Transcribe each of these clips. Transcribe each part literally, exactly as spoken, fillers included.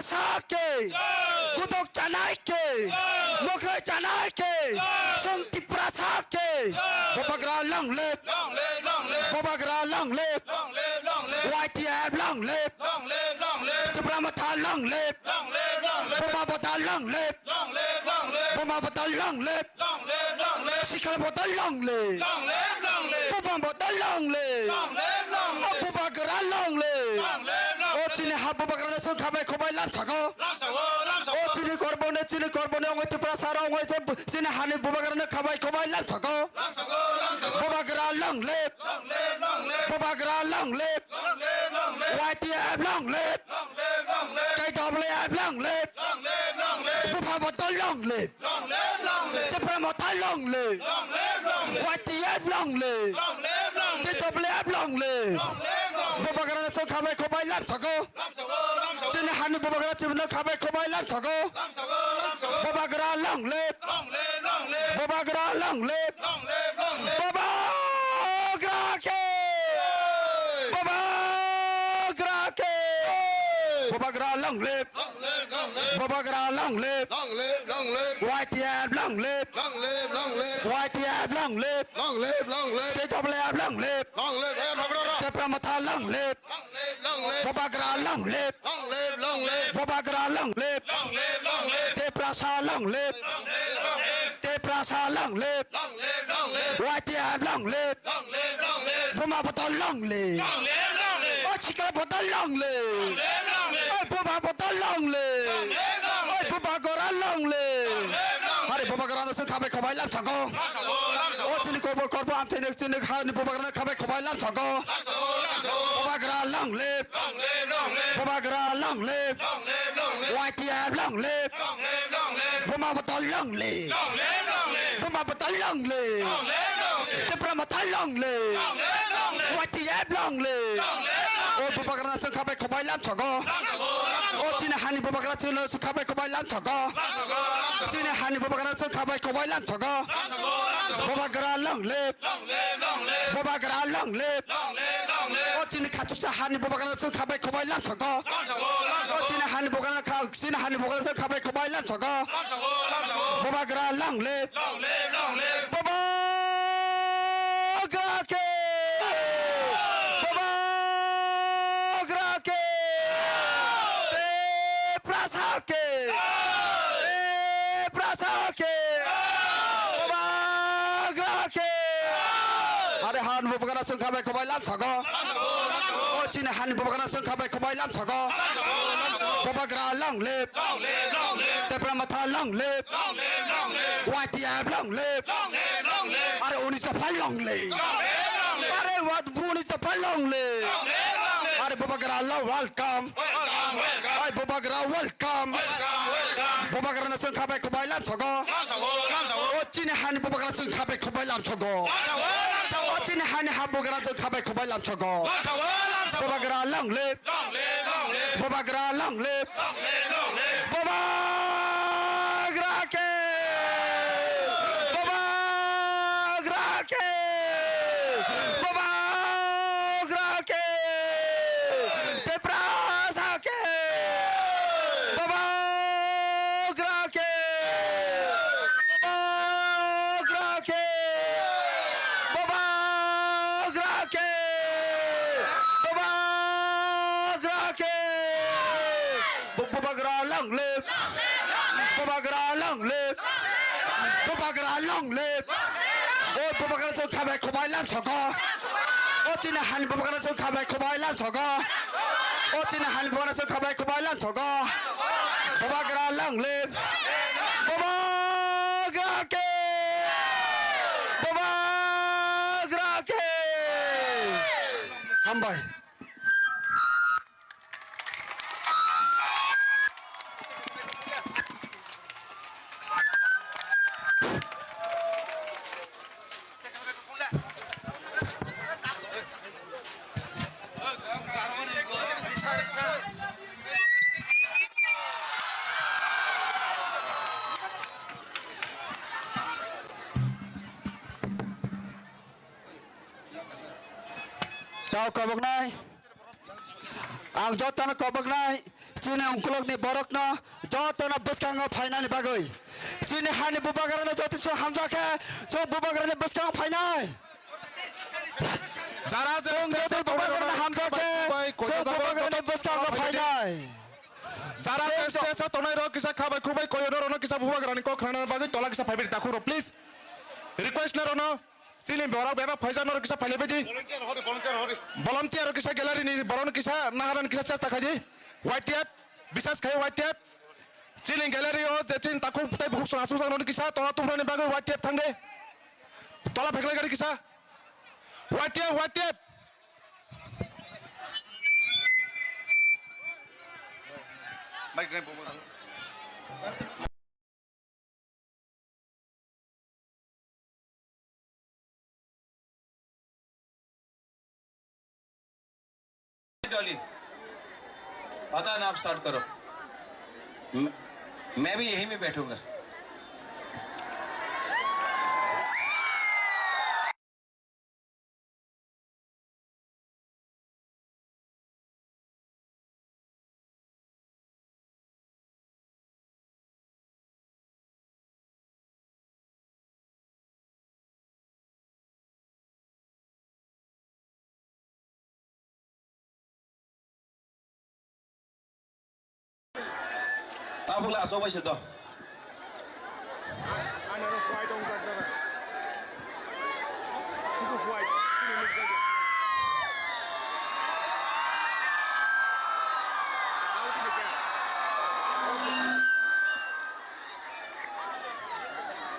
Sake. Kutok chanai ke. Nokrai chanai ke. Song Tiprasa ke. Bubagra long live. Bubagra long live. Y T F long live. Tipra Motha long live. Buma Bata long live. Buma Bata long live. Sikla Bata long live. Buma Bata long live. O Bubagra long live. O chini ha Bubagra no chwng khabai khobai lamsago. O chini korboni, chini korboni ongoi Tiprasa rok ongoi chini hani Bubagra no khabai khobai lamsago. Bubagra long live. Bubagra long live. Y T F long live. K W F long live. Buma Bata long live. Tipra Motha long live. Y T F long live. T W F long live. Bubagra no chwng khabai khobai lamsago. Chini hani Bubagra chwng no khabai khobai lamsago. Bubagra long live. Bubagra long live. Bubagra ke. Bubagra ke. Bubagra long live. Bubagra long live. Y T F long live. Y T F long live. T W F long live. Tipra Motha long live. Bubagra long live. Bubagra long live. Tiprasa long live. Tiprasa long live. Y T F long live. Buma Bata long live. O Sikla Bata long live. O Buma Bata long live. O Bubagra long live. Hari Bubagra no chwng khabai khobai lamsago. O chini korbo korbo amthai nek chini hani Bubagra no khabai khobai lamsago. Bubagra long live. Bubagra long live. Y T F long live. Buma Bata long live. Buma Bata long live. Tipra Motha long live. Y T F long live. O Bubagra no chwng khabai khobai lamsago. O chini hani Bubagra chwng no chwng khabai khobai lamsago. Chini hani Bubagra no chwng khabai khobai lamsago. Bubagra long live. Bubagra long live. O chini khachuksa hani Bubagra no chwng khabai khobai lamsago. O chini hani Bubagra kha-, chini hani Bubagra chwng khabai khobai lamsago. Bubagra long live. Bubagra ke. Bubagra ke. Tiprasa ke. Tiprasa ke. Bubagra ke. Hari han Bubagra chwng khabai khobai lamsago. O chini han Bubagra chwng khabai khobai lamsago. Bubagra long live. Tipra Motha long live. Y T F long live. Are Unisa Pal long live. Are wat Unisa Pal long live. Are Bubagra long welcome. Welcome, welcome. Ai, Bubagra, welcome. Welcome, welcome. Bubagra no chwng khabai khobai lamsago. Lamsago, lamsago. O chini hani Bubagra chwng khabai khobai lamsago. Lamsago, lamsago. O chini hani ha Bubagra chwng khabai khobai lamsago. Lamsago, lamsago. Bubagra long live. Long live, long live. Bubagra long live. Long live, long live. Bubagra ke. Bubagra ke. Bubagra ke. Tiprasa ke. Bubagra ke. Bubagra ke. Bubagra ke. Bubagra ke. Bu-, Bubagra long live. Bubagra long live. Bubagra long live. O Bubagra chwng khabai khobai lamsago. O chini hani Bubagra chwng khabai khobai lamsago. O chini hani Bubagra chwng khabai khobai lamsago. Bubagra long live. Bubagra ke. Bubagra ke. Hambai. Tau koboknai. Ang jotono koboknai. Chini ungkulukni borokno jotono bwskango phainani bagwi. Chini hani bubagrano joto se hamjak khe chwng bubagrani bwskango phainai. Jara je chwng stage-o joto tongnai bubagrano rokno hamjak khe khwbai khwbai chwng koijago, bubagrani joto bwskango tongnai rokno phainai. Jara je stage-o tongnai rok kisa khabai khwbai koyo norokno kisa bubagrani kok khnana bagwi tola kisa phaibai di takhuk rok, please. Request norokno. Chini borok bebak phaijak norok kisa phailaibai di. Volunteer hori, volunteer hori. Volunteer rok kisa gallery ni borok no kisa naharani kisa chesta khaidi. Y T F, bisas khai Y T F. Chini gallery o je chini takhuk tai bukhuk song asuk sang rok kisa tola tubrani bagwi Y T F thangde. Tola pheklai gari kisa. Y T F, Y T F. Mic drive. Dolly, पता ना, आप स्टार्ट करो। मैं, मैं भी यहीं में बैठूंगा। Tabuk le aswk bai se to. Ani oro white wngjak dara. Sudu white, chini nukjagwi.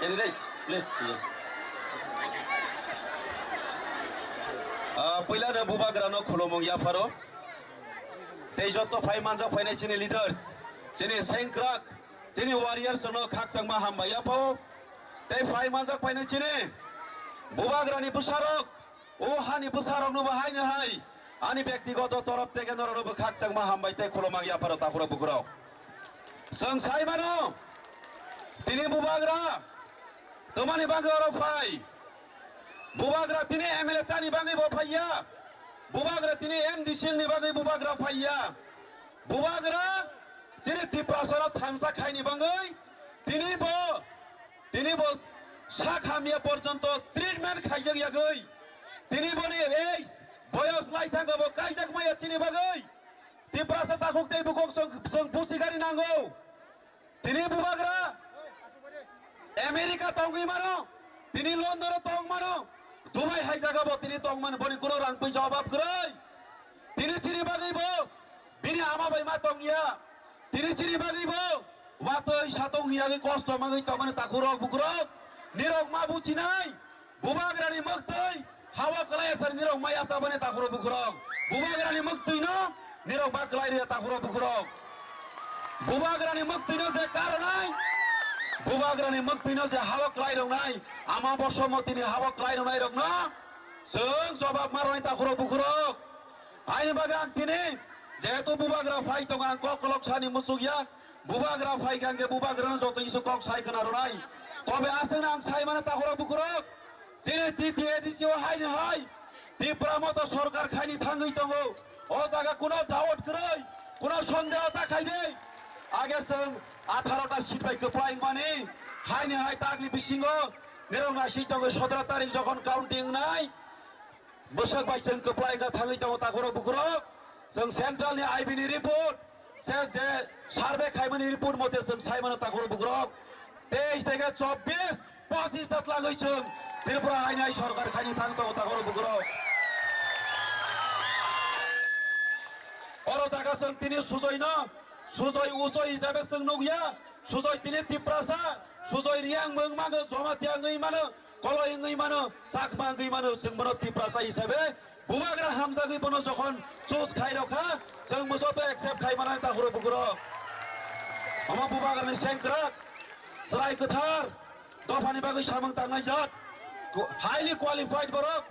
Candidate, please. Ah, puila no bubagra no khulumung yapharo. Tei joto phai manjak phainai chini leaders, chini sengkrak, chini warriors no khakchangma hambai yaphao. Tei phai manjak phainai chini bubagrani bwsarok, o hani bwsarok no bo haino hai ani bektigoto torop theke norok no bo khakchangma hambai tei khulumang yapharo takhurok bukhurok. Chwng sai mano, tini bubagra Tomani bagwi oro phai. Bubagra tini M L A chani bagwi bo phaiya. Bubagra tini M D C ni bagwi bubagra phaiya. Bubagra chini Tiprasano thangsa khaini bagwi tini bo, tini bo sak hamya porjonto treatment khaijak yagwi. Tini boni age boyos lai thango bo kaijak maya chini bagwi. Tiprasa takhuk tei bukhuk chwng, chwng busi gari nango. Tini bubagra America tongwi mano, tini London o tong mano, Dubai hai jaga bo tini tong mano, boni kuno rang pui jawab kwrwi. Tini chini bagwi bo bini ama bai ma tongya, tini chini bagwi bo watwi satong yagwi kosto magwi tongmani takhurok bukhurok nirok ma buchinai. Bubagrani mwktwi hawa kwlai asar nirok maya chabani takhurok bukhurok. Bubagrani mwktwino nirok ba kwlai rwya takhurok bukhurok. Bubagrani mwktwino je karonai, bubagrani mwktwino je hawa kwlai roknai, ama Bosomotini hawa kwlai roknai rokno chwng jobab ma rwnai takhurok bukhurok. Haini bagwi ang tini jehetu bubagra phai tongo, ang kok kolok sani muchukya. Bubagra phai kha hwnkhe bubagrano joto kisa kok sai khna rwnai. Tobe aswkno ang sai mano takhurok bukhurok. Chini T T A D C o haino hai Tipra Motha sorkar khaini thangwi tongo. O jaga kuno doubt kwrwi, kuno sondeho ta khaidi. Age chwng atharo ta seat bai kwplai wngmani, haino hai takni bisingo nirok naising tongo sotoro tarik jokhon counting wngnai. Bwswk bai chwng kwplai wngkha thangwi tongo takhurok bukhurok. Chwng central ni I B ni report, se je survey khaimani report mote chwng sai mano takhurok bukhurok. Teis theke chobbish, pochis ta twlangwi chwng Tripura haini hai sorkar khaini thang tongo takhurok bukhurok. Oro jaga chwng tini sujoino, sujoi uchoi hisabe chwng nukya, sujoi tini Tiprasa, sujoi Riang mwng mago, Jamatia wngwi mano. Koloi wngwi mano, Chakma wngwi mano, chwng bono Tiprasa hisabe bubagra hamjagwi bono jokhon choose khai rokha, chwng bo joto accept khai mano takhurok bukhurok. Omo bubagrani sengkrak, chwrai kwthar, dophani bagwi samung tangnai jat, highly qualified borok,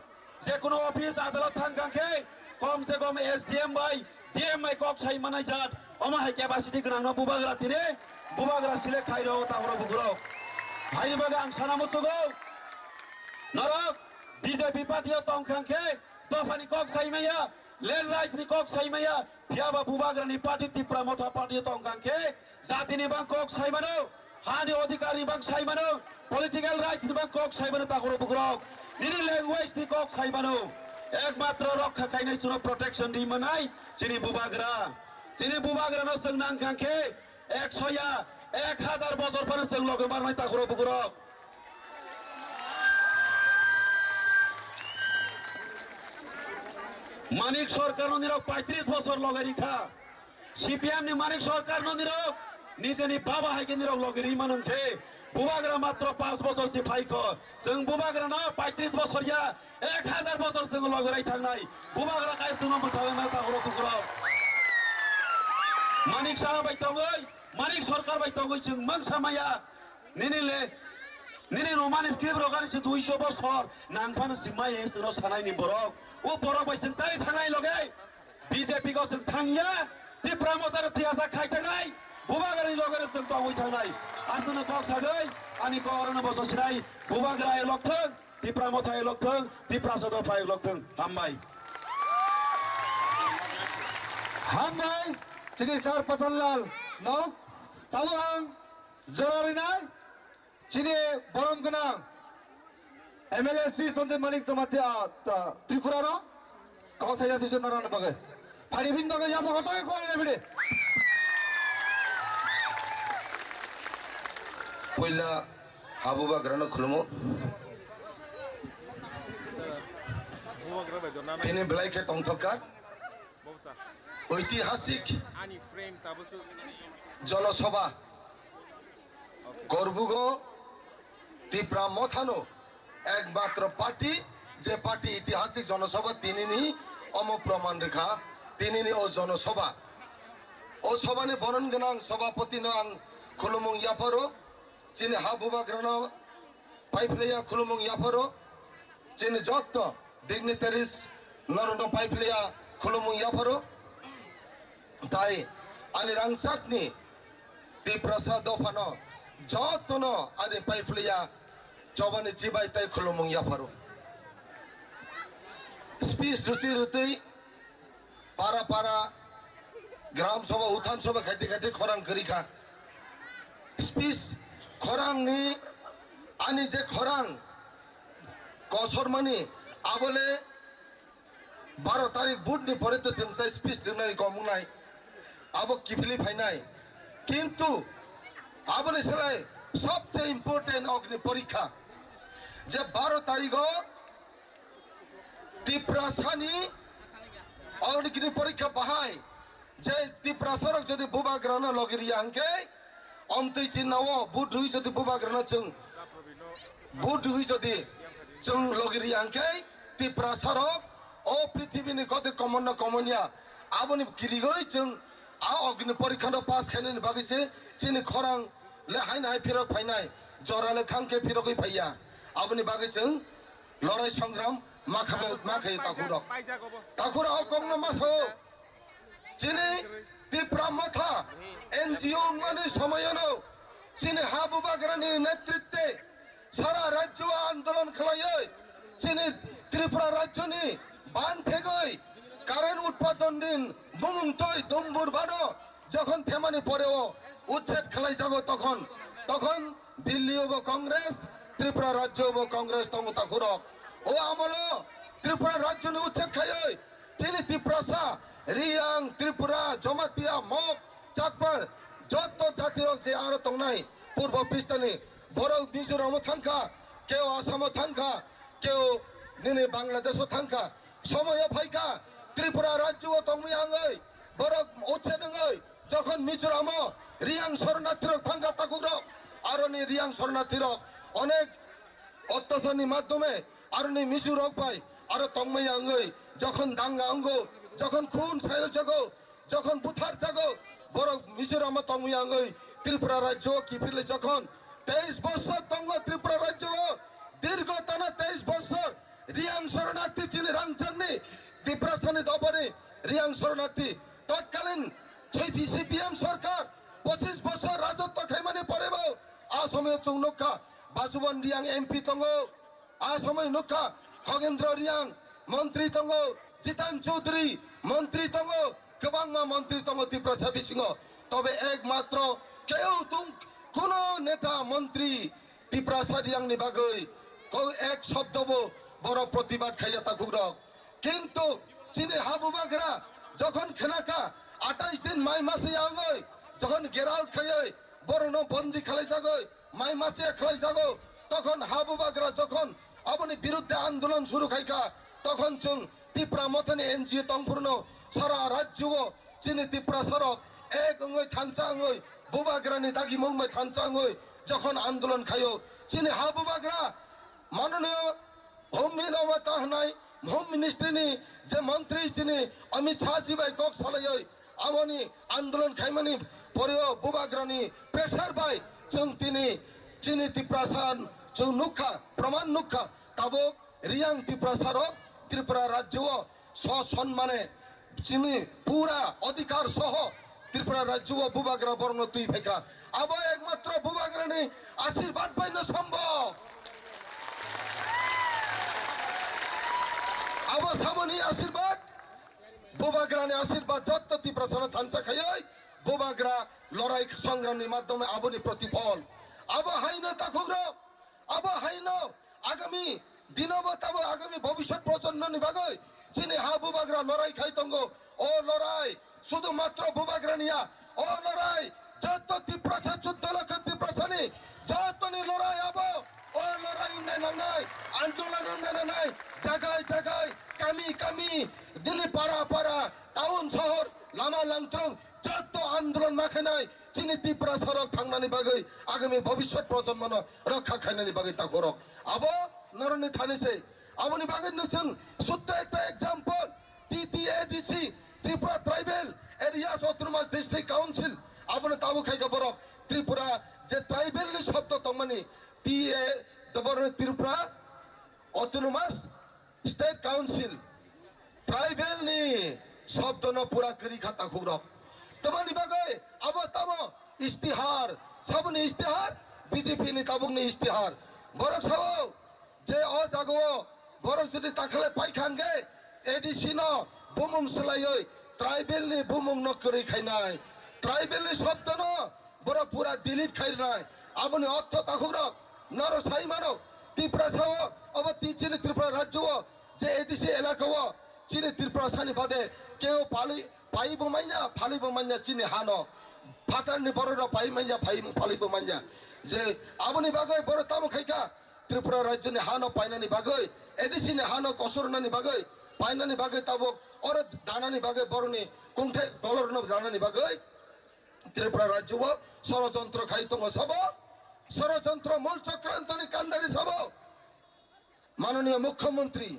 je kono office adalat thang kha khe kom se kom S D M bai D M bai kok sai manai jat, omo hai capacity gwnangno bubagra tini, bubagra select khai rw takhurok bukhurok. Haini bagwi ang sana muchugo, norok B J P party o tong kha khe dophani kok sai maya, Land rights ni kok sai maya, phiya ba Bubagra ni party Tipra Motha party tong kang khe, jati ni bang kok sai mano, ha ni odhikar ni bang sai mano, political rights ni bang kok sai mano, takhurok bukhurok. Nini language ni kok sai mano. Ekmatro rokha khainai, chwngno protection ri manai chini Bubagra. Chini Bubagra no chwng nang kang khe, ekso ya, ek hazar bojor phano chwng loge marnai, takhurok bukhurok. Manik Sarkar no nirok paitris bojor loge rikha. C P M ni Manik Sarkar no nirok nijeni baba hai khe nirok loge ri manung khe, Bubagra matro panch bojor si phaikho. Chwng Bubagra no paitris bojor ya, ek hazar bojor chwng loge rai thangnai. Bubagra kai chwngno mwthangwi mano, takhurok bukhurok. Manik Saha bai tongwi, Manik Sarkar bai tongwi chwng mungsa maya. Nini le, nini Roman script rok ani se duiso bosor nang phano si mai he chwngno sanai ni borok. O borok bai chwng tari thangnai loge B J P go chwng thangya, Tipra Motha no thiyasa khai thangnai, Bubagra ni loge no chwng tongwi thangnai. Aswkno kok sagwi ani kok rokno boso sinai, Bubagra elok thung, Tipra Motha elok thung, Tiprasa dopha elok thung. Hambai. Hambai, chini Sir Patanlal no, tamo ang jora rinai, chini borom gwnang M L A Sri Sanjay Manik Jamatia, ah, ta, Tripura no, kok thai jati se narana bagwi. Phari bin bagwi yapha koto koi na bide. Puila ha Bubagrano khulumo. Tini belai khe tongthokka. Oitihasik Jonosabha Korbugo Tipra Mothano ekmatro party, je party itihasik Jonosabha tinini omo proman rikha, tinini o Jonosabha. O sabhani boron gwnang sabhapatino ang khulumung yapharo, chini ha Bubagrano paiphlaiya khulumung yapharo, chini jotto dignitaries norokno paiphlaiya khulumung yapharo. Tai ani rangchakni Tiprasa dophano jotono ani paiphlaiya chobani chibai tai khulumung yapharo. Speech rwtwi rwtwi para para gram sabha, uthan sabha khaiti khaiti khorang kwrwi kha. Speech khorangni, ani je khorang kosormani, abole baro tarik vote ni pore to chwng sai speech rwnani kom wngnai, abo kiphilwi phainai. Kintu aboni salai sobse important Agni Porikha, je baro tarigo Tiprasani Agni Porikha bahai je Tiprasarok jodi Bubagrano logi riya hwnkhe, omtwi chinao vote rwi jodi Bubagrano chwng, vote rwi jodi chwng logi riya hwnkhe, Tiprasarok o prithibini koti komonno komonya aboni kirigwi chwng a Agni Porikhano pass khainani bagwi se chini khorang le haino hai phirok phainai, jora le thangkhe phirogwi phaiya. Aboni bagwi chwng lorai songram ma kha-, ma khaio takhurok. Takhurok o kokno ma sao. Chini Tipra Motha N G O wngmani somoyono chini ha Bubagrani netritwe sara rajyo andolon khlaiwi chini Tripura rajyoni ban phegwi current utpadon din bumung twi dumbur bano jokhon themani poreo uchched khlaijago tokhon, tokhon Delhi obo Congress, Tripura rajyo obo Congress tongo takhurok. O amolo Tripura rajyoni uchched khaiwi chini Tiprasa, Riyang, Tripura, Jamatia, Mok, Chakma, jotto jatirok je aro tongnai Purbo Pistani, borok Mizoramo thangkha, keo Asamo thangkha, keo nini Bangladesho thangkha. Somoyo phaikha, Tripura rajyo o tongwi angwi, borok uchched wngwi, jokhon Mizoramo Riyang shornathirok thangkha takhurok, aroni Riyang shornathirok onek ottacharni madhyome aroni Mizorok bai aro tongmaya wngwi, jokhon danga wngo, jokhon khun sayo jago, jokhon buthar jago, borok Mizoramo tongmaya wngwi Tripura rajyo o kiphilwi jokhon teis bosor tongo Tripura rajyo o, dirgho tana teis bosor Riyang shornathi chini rangchakni Tiprasani dobani Riyang shornathi totkalin C P M sorkar pochis bosor rajotto khaimani porebo a somoyo chwng nukha Basuban Riyang M P tongo, a somoyo nukha Khogendra Riyang montri tongo, Jitan Chaudhary montri tongo, kwbangma montri tongo Tiprasa bisingo. Tobe ekmatro keu tung kuno neta montri Tiprasa riyangni bagwi ko ek shobdobo borok protibad khaiya takhukrok. Kintu chini ha bubagra jokhon khnakha atais din mai mase yangwi, jokhon gherao khaiwi borokno bondi khalaijagwi, mai mase khlaijago, tokhon ha bubagra jokhon aboni biruddhe andolon suru khaikha, tokhon chwng Tipra Mothani N G O tongphurno sara rajyo o chini Tiprasarok ek wngwi thansa wngwi bubagrani dagimung bai thansa wngwi jokhon andolon khaio, chini ha bubagra manoniyo Home Min-, Amata hwnai Home Ministry ni je montri chini Amit Shah ji bai kok salaioi, aboni andolon khaimani poreo bubagrani pressure bai chwng tini chini Tiprasa chwng nukha, proman nukha, tabuk riyang Tiprasarok Tripura rajyo o so sonmane chini pura odhikar soho Tripura rajyo o bubagra borokno twi phaikha. Abo ekmatro bubagrani ashirbad baino sombhob. Abo samoni ashirbad, bubagrani ashirbad jotto Tiprasano thansa khaioi bubagra lorai songramni madhyome aboni protiphol. Abo haino takhukrok, abo haino agami dinobo tabo agami bhobishyot projonmoni bagwi chini ha bubagra lorai khai tongo. O lorai sudu matro bubagrani ya, o lorai jotto Tiprasa, chuddo lokho Tiprasani jotoni lorai abo. O lorai wngnai nangnai, andolon wngnai nangnai, jagai jagai, kami kami, dini para para, town sohor, lama langthrong, jotto andolon ma khainai chini Tiprasarok thangnani bagwi, agami bhobishyot projonmono rokha khainani bagwi takhukrok. Abo norokni thani se. Aboni bagwi no chwng sutto ekta example, T T A D C, Tripura Tribal Areas Autonomous District Council, abono tabuk khaikha borok Tripura je tribal ni shobdo tongmani, T A, borok Tripura Autonomous State Council, tribal ni shobdono pura kwrwi kha takhukrok. Tamani bagwi abo tamo istihar, saboni istihar, B J P ni tabukni istihar. Borok sao je o jagao borok jodi takhale paikha hwnkhe A D C no bumung swlaiwi tribal ni bumung no kwrwi khainai, tribal ni shobdono borok pura delete khairwnai. Aboni ortho takhukrok norok sai mano, Tiprasa o, obo ti chini Tripura rajyo o je A D C elaka o chini Tiprasa ni bade keo pali, pai bo manya, phali bo manya chini hano. Phatar ni borok rok pai manya, phai, phali bo manya. Je aboni bagwi borok tamo khaikha, Tripura rajyo ni hano painani bagwi, A D C ni hano kosornani bagwi, painani bagwi tabuk oro danani bagwi borokni kungthai kolorno danani bagwi. Tripura rajyo o sorojontro khai tongo sabo, sorojontro mul chokrantoni kandari sabo. Manoniya Mukhyamantri,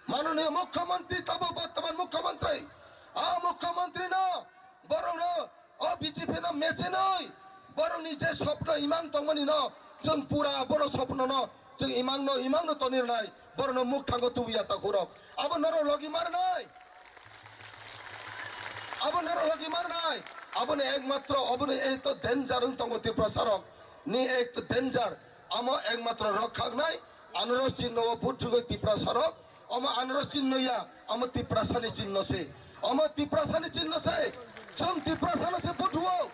Manoniya Mukhyamantri tabo bortoman Mukhyamantri, a Mukhyamantri no borokno o B J P no mechenoi borokni je sopno imang tongmani no chwng pura bono sopno no chwng imang no imang no toni rwnai borokno muk thango tubuya takhukrok. Abo norok logi marnai. Abo norok logi marnai. Aboni ekmatro, aboni ekto danger wng tongo Tiprasa rok ni ekto danger. Amo ekmatro rok khaknai, anaros chinno o vote rwgwi Tiprasa rok. Omo anaros chinno ya, amo Tiprasa ni chinno se. Omo Tiprasa ni chinno se. Chwng Tiprasa no se vote rwo.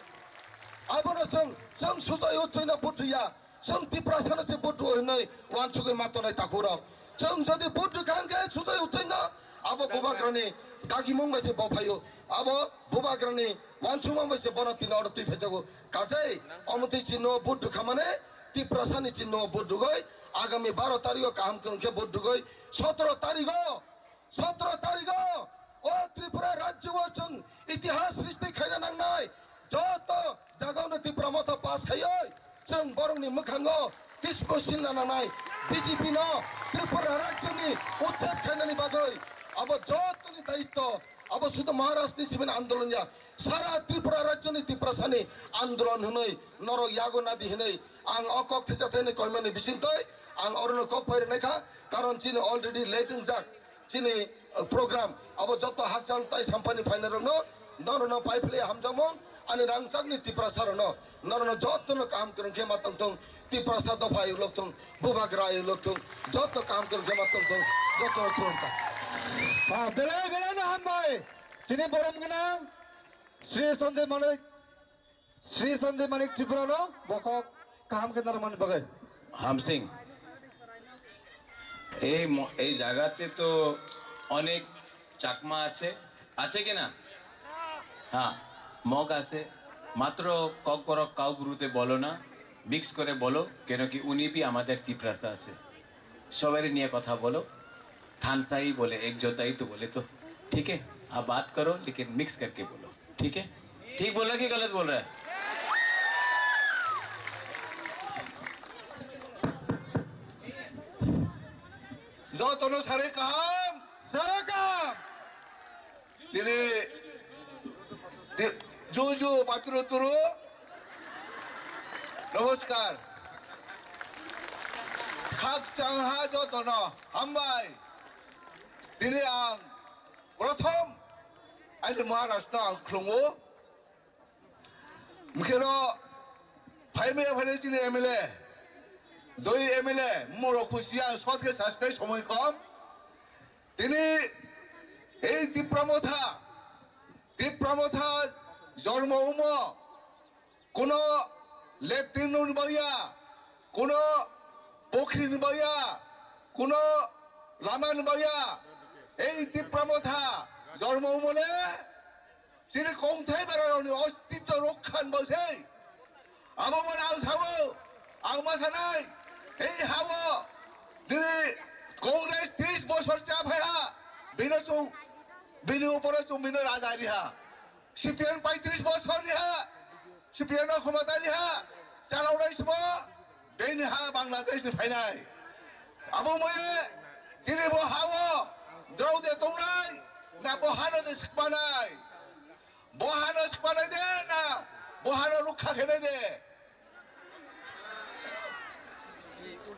Abono chwng, chwng sujai uchai no vote rwya. Chwng Tiprasano se vote rw hinwi uansugwi ma tongnai takhukrok. Chwng jodi vote rwkha hwnkhe Sujai Uchai no abo bubagrani dagimung bai se bo phaio. Abo bubagrani uansukmung bai se bono tini oro twi phaijago. Kajai omo twi chinno vote rwkha mane Tiprasani chinno vote rwgwi agami baro tarikgo kaham kwrwng khe vote rwgwi sotoro tarikgo Sotoro tarigo o Tripura rajyo o chwng itihas srishti khaina nangnai. Joto jagao no Tipra Motha pass khaioi chwng borokni mwkhango tisbo silna nangnai. B J P no Tripura rajyoni uchchad khainani bagwi abo jotoni daitto abo sudu Maharaj ni simi andolon ya. Sara Tripura rajyoni Tiprasani andolon hwnwi norok yago nadi hwnwi ang o kok thaijakthai hwnwi koimani bisingtwi ang orono kok pai rwnaikha, karon chini already late wngjak. Chini, uh, program abo joto hakchal tai sampani phainai rokno norokno pai philai hamjakmung ani rangchakni Tiprasa rokno norokno jotono kaham kwrwng khe ma tongthung, Tiprasa dopha ayuk lokthung, bubagra ayuk lokthung, joto kaham kwrwng khe ma tongthung, jotono khulumkha. Ah, belai belai no hambai. Chini borom gwnang Sri Sanjay Manik, Sri Sanjay Manik Tripura no bokhok kaham khe narwkmani bagwi. হামসিং, এই ম- এই জায়গাতে তো অনেক চাকমা আছে, আছে কি না? হ্যাঁ, মগ আছে। মাত্র ককবরক কাউবুরুতে বলো না, মিক্স করে বলো, কেন কি উনি ভি আমাদের তিপ্রাসা আছে। সবাই নিয়ে কথা বলো। থানসাই বলে, এক জোতাই তো বলে তো। ঠিক है, आप बात करो लेकिन मिक्स करके बोलो। ठीक है, ठीक बोल रहा है कि गलत बोल रहा है? Jotono sari kaham. Sari kaham. Tini, ti- juju paturu turu. Namaskar. Khakchang ha jotono. Hambai. Tini ang prothom aini Maharaj no ang khulungo. Mkhero phaimaya phainai chini M L A, doi M L A, moro khusi ang sot khe sasnai somoi kom. Tini ei Tipra Motha, Tipra Motha jormo umo, kuno latrine ni bagya, kuno pukhri ni bagya, kuno lama ni bagya, ei Tipra Motha jormo umo le, Chini kongthai bararokni ostitto rokha ni bagwi se. Abo bo ang sao, ang ma sanai, ei ha-o dini Congress tris bosor cha phaiha, bino chwng, bini uporo chwng bino raja riha. C P M paitris bosor riha, C P M no khomota riha, chalaunai sbo, Bini ha Bangladesh ni phainai. Abo moye chini bo ha-o drao de tongnai, na bo hano de sikpanai? Bo hano sikpanai de, na bo hano rukha khenai de?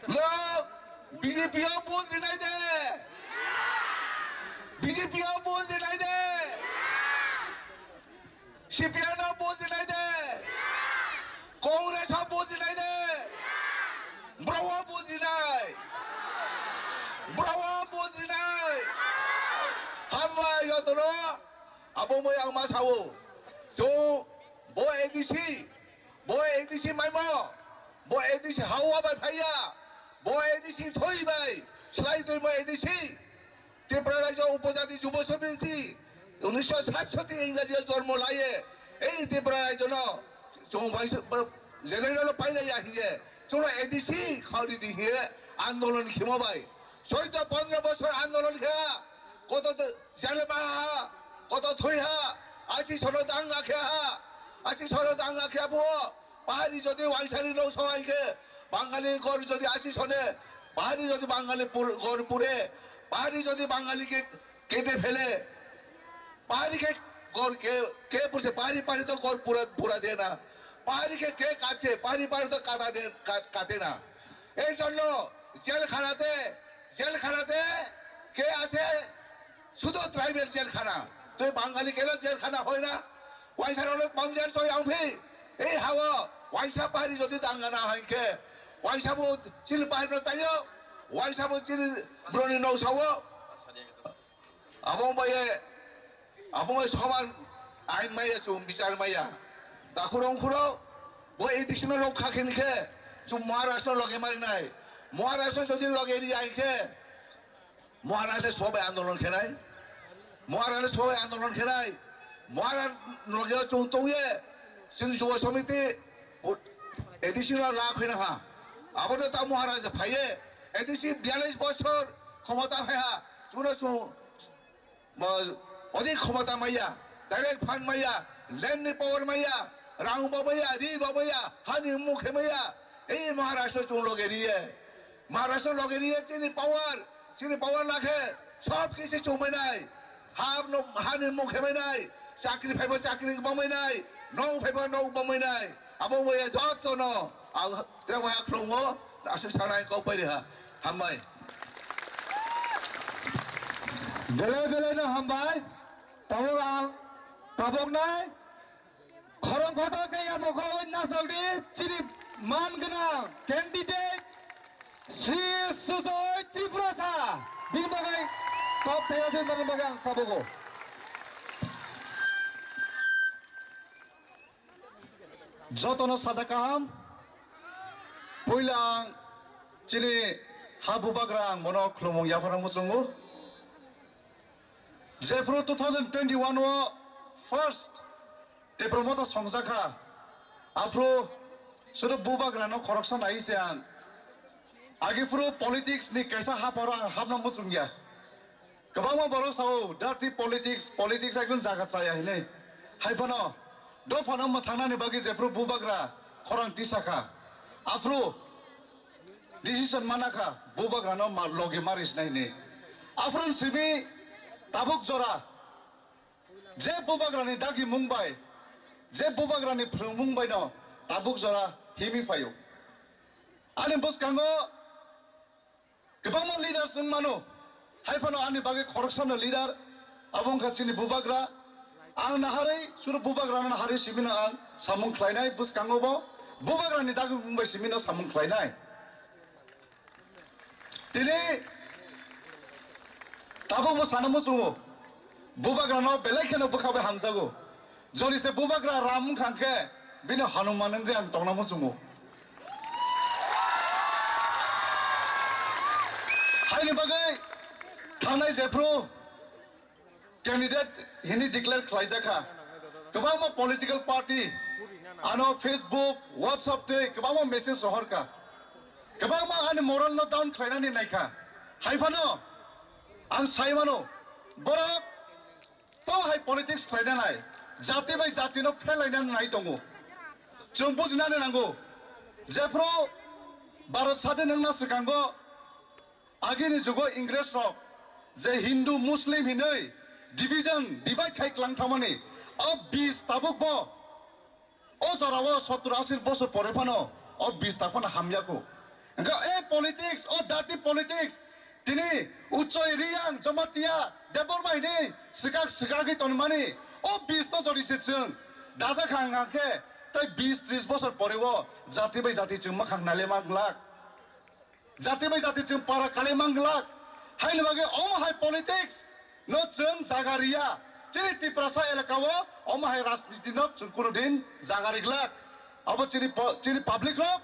Lo, B J P o vote rinai de. B J P o vote rinai de. C P M no vote rinai de. Congress o vote rinai de. Bro o vote rinai. Bro o vote rinai. Hambai jotono abo moi ang ma sao. Chwng bo A D C, bo A D C maimo, bo A D C ha-o bai phaiya, bo A D C thoi bai, slai toimo A D C. Tripura Rajya Upojati Jubo Samiti, unishsho satshoti Ingraji jormo laye, ei Tripura Rajya no chwng bai general no pailaiya hiye, chwngno A D C khao ridi hiye andolon khimo bai. Soito pondro bosor andolon kha, koto jale baha, koto thoi ha, asi sono danga khe ha, asi sono danga khe bo, Pahari jodi waisari no sawai khe, Bangali gor jodi asi sone, Pahari jodi Bangali pur- gor pure, Pahari jodi Bangali ke kete phele, Pahari ke gor ke ke purse, Pahari Pahari to gor pura pura de na, Pahari ke ke kache, Pahari Pahari to kata de ka- kate na. এই জন্য জেলখানাতে, জেলখানাতে কে আছে? শুধু ট্রাইবেল জেলখানা। তুই বাঙালি গেলে জেলখানা হয় না? ওয়াইসার অনেক মানুষের চই আউফি। এই হাওয়া ওয়াইসা পাহাড়ি যদি দাঙ্গা না হয় কে? ওয়াইসাবো চিল পাহাড়ি তাইও, ওয়াইসাবো চিল ব্রনি নৌসাও। Abo bai, abo bai soman ain maya chum bichar maya. Dakhurong khuro, bo A D C no rokha khen khe, chum Maharaj no loge mari nai. Maharaj no jodi loge ri ai khe, Maharaj le sobai andolon khenai. Maharaj le sobai andolon khenai. Maharaj loge chung tongye, sin Jubo Samiti, A D C no la khina ha. Abo no ta Maharaj phaiye, A D C biyalish bosor khomota phai ha. Chuno chung Bo odi khomota maya, direct fund maya, land ni power maya, rang bo maya, ri bo maya, hani mukhe maya. Ei Maharashtra chung loge riye. Maharashtra loge riye chini power, chini power lakhe sob kisi chung mainai. Ha no, hani mukhe mainai, chakri phaibo chakri bo mainai, nok phaibo nok bo mainai. Abo maya joto no, ang tre waya khulungo, aswk sanai kok pai ha. Hambai. Belai belai no hambai. Tabuk ang kaboknai khorang kotor khe yapha khorang nasakdi chini man gwnang candidate Sri Sujoy Tripurasa. Bini bagwi Kok thaya di nang bagwi ang tabugo. Jotono saja kaham. Puila ang chini ha bubagra ang bono khulumung yapharna muchungo. Jephru two thousand twenty-one o first Tipra Motha songjakha, aphru sudu bubagrano khoroksa nai se ang. Agi phuru politics ni kaisa haporo ang hapna muchungya. Kwbangma borok sao, "Dirty politics, politics ekdom jaga chaya," hinwi. Hai phano, dophano mwthangnani bagwi jephru bubagra khorang tisakha, aphru decision manakha, bubagrano ma-, logi marisnai hinwi. Aphuru simi tabuk jora, je bubagrani dagimung bai, je bubagrani phrwngmung baino tabuk jora himi phaio. Ani bwskango kwbangma leaders wng mano, hai phano ani bagwi khoroksano leader, abo wngkha chini bubagra. Ang naharwi, suru bubagrano naharwi simino ang samung khlainai, bwskango bo bubagrani dagimung bai simino samung khlainai. Tini tabukbo sana muchungo, bubagrano belai kheno bwkha bai hamjago. Jodi se bubagra Ram wngkha khe bini Hanuman wngwi ang tongna muchungo. Haini bagwi thangnai jephru candidate hini declare khlaijakha. Kwbangma political party ano Facebook, WhatsApp tei kwbangma message rohorkha. Kwbangma ani moral no down khlainani naikha. Hai phano ang sai mano, borok to hai politics khlaina nai, jati bai jati no phelaina nai tongo. Chwng bujinani nango, jephru Bharat sadin wngna swkango, agini jugo Ingres rok je Hindu Muslim hinwi division, divide khai klang thangmani, o bis tabuk bo o jorao sottor ashi bosor pore phano o bis tak phano hamya kho. Hwnkhe e politics, o dirty politics, tini Uchoi, Riyang, Jamatia, Debbarma hinwi swkak swkagwi tonmani o bis no jodi se chwng dajakha hwnkha khe, tei bis tris bosor pore o jati bai jati chwng mwkhang nailema glak. Jati bai jati chwng para kalaima glak. Haini bagwi omo hai politics no chwng jaga riya. Chini Tiprasa elaka o omo hai rajniti no chwng kunu din jaga ri glak. Abo chini po-, chini public rok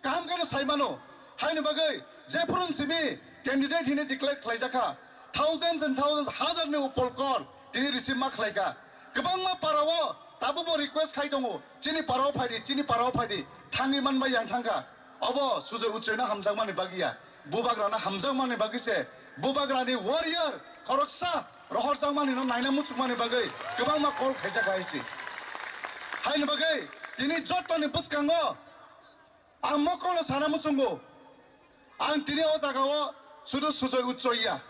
kaham khe no sai mano. Haini bagwi jephuru simi candidate hini declare khlaijakha, thousands and thousands, hazar ni upor call tini receive ma khlaikha. Kwbangma para o tabukbo request khai tongo, "Chini para o phai di, chini para o phai di," thangwi manbai yang thangkha. Obo Sujoy Uchoino hamjakmani bagwi ya, bubagrano hamjakmani bagwi se, bubagrani warrior khoroksa rohorjakmani no naina muchukmani bagwi kwbangma call khaijak hai se. Haini bagwi tini jottoni bwskango ang mokolo sana muchungo, ang tini o jagao sudu Sujoy Uchoiya,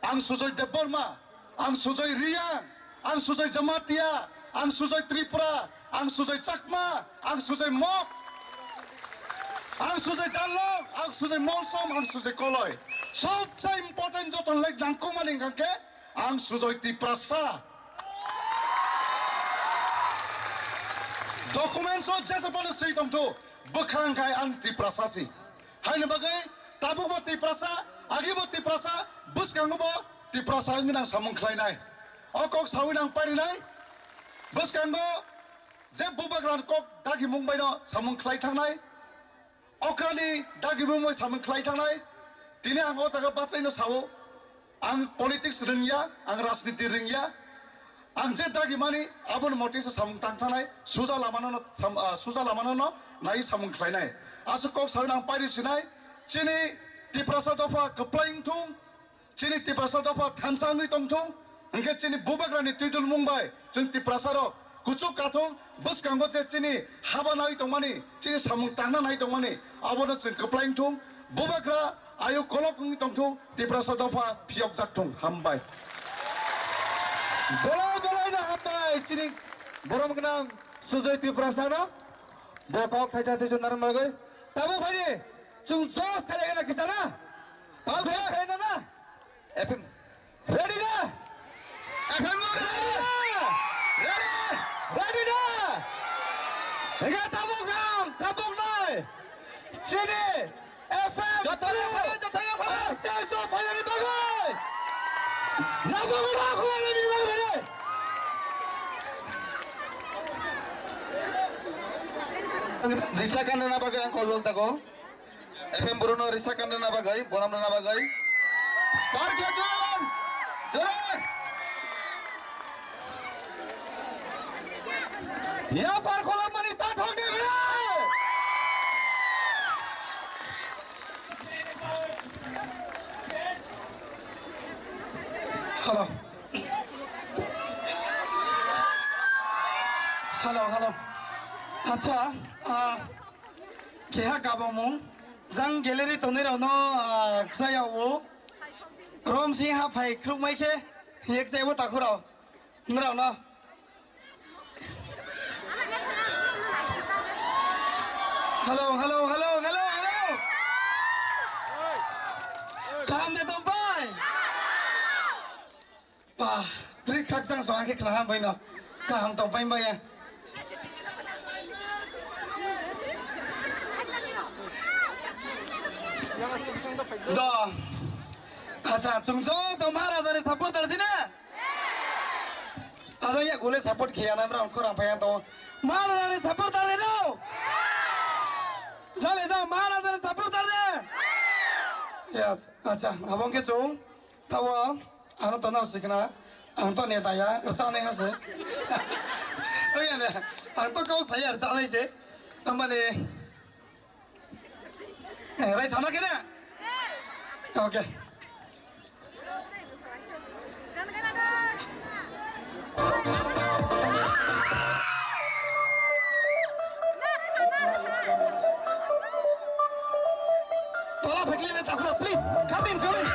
ang Sujoy Debbarma, ang Sujoy Riyang, ang Sujoy Jamatia, ang Sujoy Tripura, ang Sujoy Chakma, ang Sujoy Mok, ang Sujoy Darlong, ang Sujoy Molsom, ang Sujoy Koloi. Sobse important joto lai nangkukmani hwnkha khe ang Sujoy Tiprasa. Documents o jesa phano swi tongthu, bwkhang khai ang Tiprasa si. Haini bagwi tabukbo Tiprasa, agibo Tiprasa, bwskangobo Tiprasa wngwi nang samung khlainai. O kok sawi nang parinai. Bwskango je bubagra kok dagimung baino samung khlai thangnai. Okrani dagimung bai samung khlai thangnai. Tini ang o jaga bachaino sao. Ang politics rwngya, ang rajniti rwngya. Ang je dagimani, abono motisa samung tang thangnai, suja lamano no sam-, ah, suja lamano no nai samung khlainai. Aswk kok sawi nang pairi sinai, chini Tiprasa dopha kwplai wngthung, chini Tiprasa dopha thansa wngwi tongthung, hwnkhe chini bubagrani twidulmung bai chwng Tiprasa rok kuchuk kathung, bwskango je chini haba nai tongmani, chini samung tangna nai tongmani, abono chwng kwplai wngthung. Bubagra ayuk kolok wngwi tongthung, Tiprasa dopha phiyokjak thung. Hambai. Belai belai no hambai chini borom gwnang Sujoy Tiprasa no. Bo kok thaisa thaisa narwk bagwi. Tabuk phaidi chwng jos khalai gana kisa na? Jos khalai na na? F M. Ready da? F M ready da? Ready? Ready da? Higa tabuk ang, tabuk nai. Chini F M. Jothai phai, jothai phai. Stage o phainani bagwi. Risa kandana bagwi ang kol jago. F M Bruno risa kandana bagwi, bonam rana bagwi. Parkhe joran, joran. Ya par khola mani ta thok de bro. Hello. Hello, hello. Acha, ah, keha kabamung, jang gallery tongnai rokno, ah, kchayao. Rom sing ha phai khrukmai khe, yek chaibo takhurao. Nrao no. Hello, hello, hello, hello, hello. Kaham de tongpai? Ba, bri khakchang so ang khe khna ham bai no. Kaham tongpai bai ya. Do. Acha, chung joto Maharajani supporter sina? Aja ya gule support khiya na bra khorang phaya to. Maharajani supporter de no? Jale ja Maharajani supporter de. Yes, acha, abong ke chung. Tawa, ano to na sikna. Ang to neta ya, rchane hase. Oya ne, ang to kau saya rchane se. Amane, Eh, rai sana kene? Okay. Tola phekli le takhura, please. Come in, come in.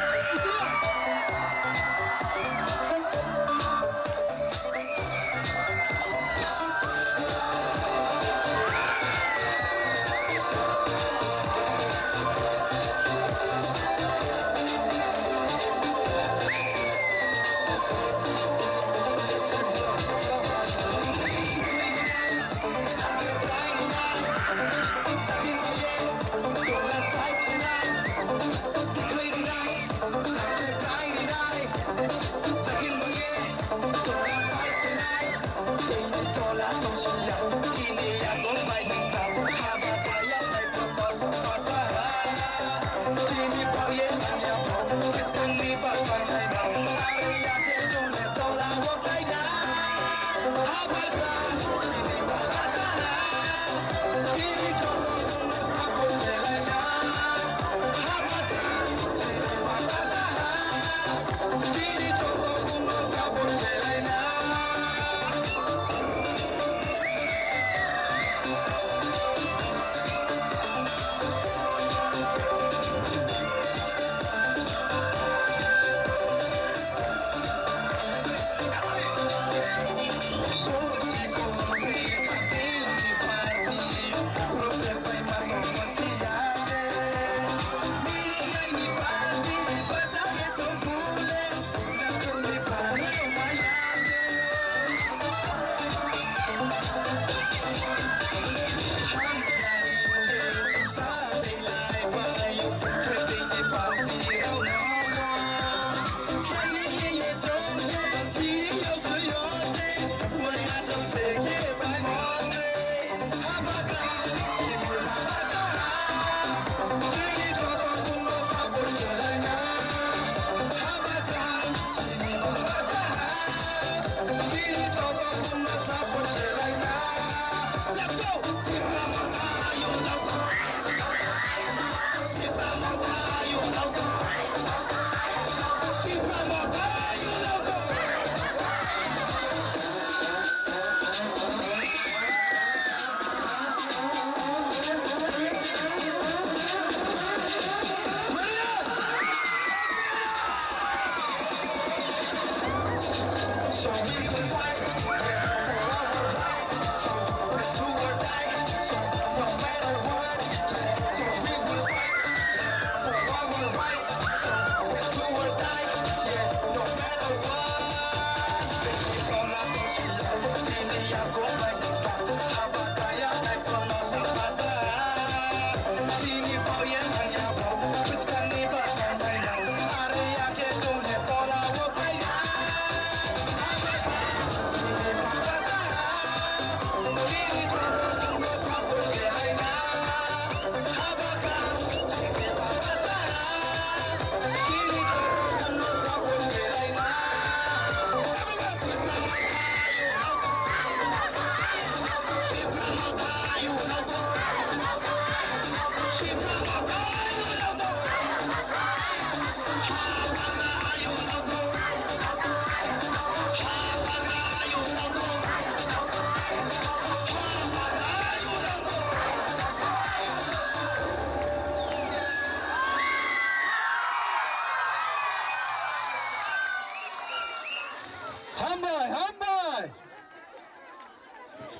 Hambai, hambai.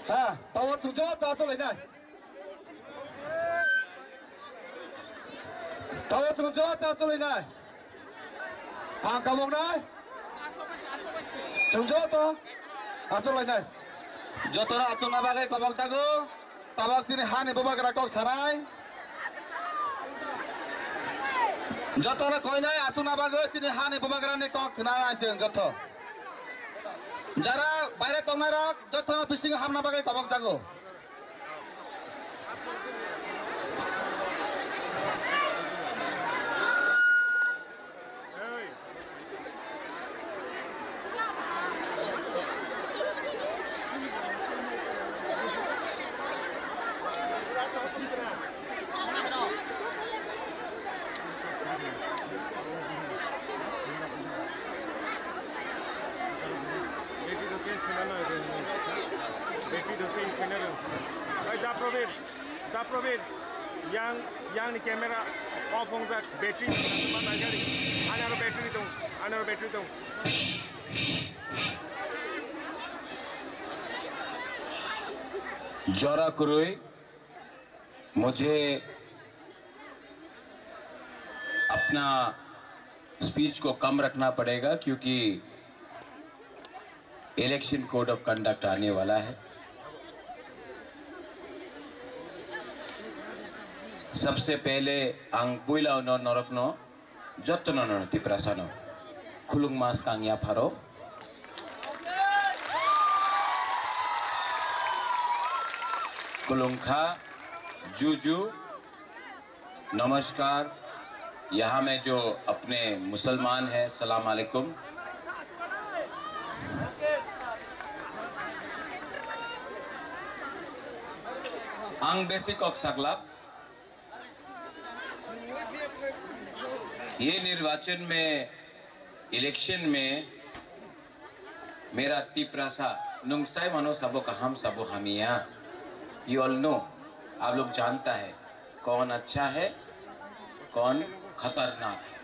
Ha, tao chwng jawab ta chwlainai. Tao chwng jawab ta chwlainai. Ang kaboknai. Chwng jawab ta achwlainai. Jotono achukna bagwi kabok jago. Tabok chini hani bubagra kok sanai. Jotono koinai achukna bagwi chini hani bubagrani kok khwnanai chwng joto. Jara baire tongnairok jotono bisingo hamna bagwi kobok jago. बेटी तो चेंज करना ना। बेटी तो चेंज करना ना। भाई जा प्रवीण, जा Praveen. Yang, yang ni camera off ong jak, battery ma nagari. Ani aro battery tong, ani aro battery tong. Jora kwrwi. मुझे अपना स्पीच को कम रखना पड़ेगा, क्योंकि इलेक्शन कोड ऑफ कंडक्ट आने वाला है। सबसे पहले ang puila no norokno jotono no Tiprasano khulungma swkang yapharo. Khulungkha, juju, namaskar, yaha mein jo apne Musalman hai, salam alaikum. Ang besi kok saglak, ये निर्वाचन में, इलेक्शन में मेरा तिप्रासा नुंगसाई मानो सबो का हम सबो हमिया। You all know, आप लोग जानता है कौन अच्छा है, कौन खतरनाक है।